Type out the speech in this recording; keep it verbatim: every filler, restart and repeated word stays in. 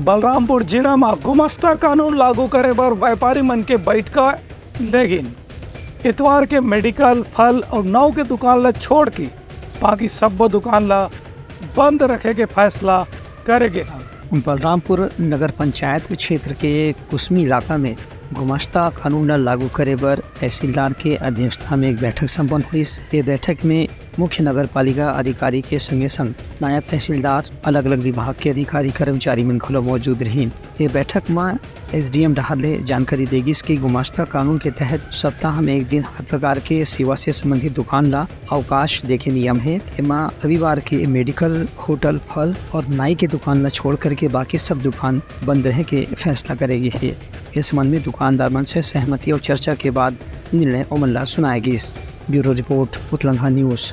बलरामपुर जिला म गुमस्ता कानून लागू करे बर व्यापारी मन के बैठका लेगिन। इतवार के मेडिकल, फल अउ नाव के दुकान ला छोड़ के बाकी सब्बो दुकान ला बंद रखे के फैसला करे गे हे। बलरामपुर नगर पंचायत क्षेत्र के कुसमी इलाका में गुमस्ता कानून ला लागू करे बर तहसीलदार के अध्यक्षता में एक बैठक संपन्न हुई। ये बैठक में मुख्य नगर पालिका अधिकारी के संगे संग नायब तहसीलदार, अलग-अलग विभाग के अधिकारी, कर्मचारी मन घलो मौजूद रहिन। ये बैठक म एसडीएम डहार ले जानकारी दे गिस कि गुमस्ता कानून के तहत सप्ताह में एक दिन हर प्रकार के सेवा से संबंधित दुकान ला अवकाश देके नियम हे। एमा रविवार के मेडिकल, होटल, फल और नाई के दुकान ला छोड़ करके बाकी सब दुकान बंद रहे के फैसला करे गे हे। इस संबंध में दुकानदार मन से सहमति और चर्चा के बाद निर्णय ओमन ला सुनाए गिस। ब्यूरो रिपोर्ट, उतलंघा न्यूज।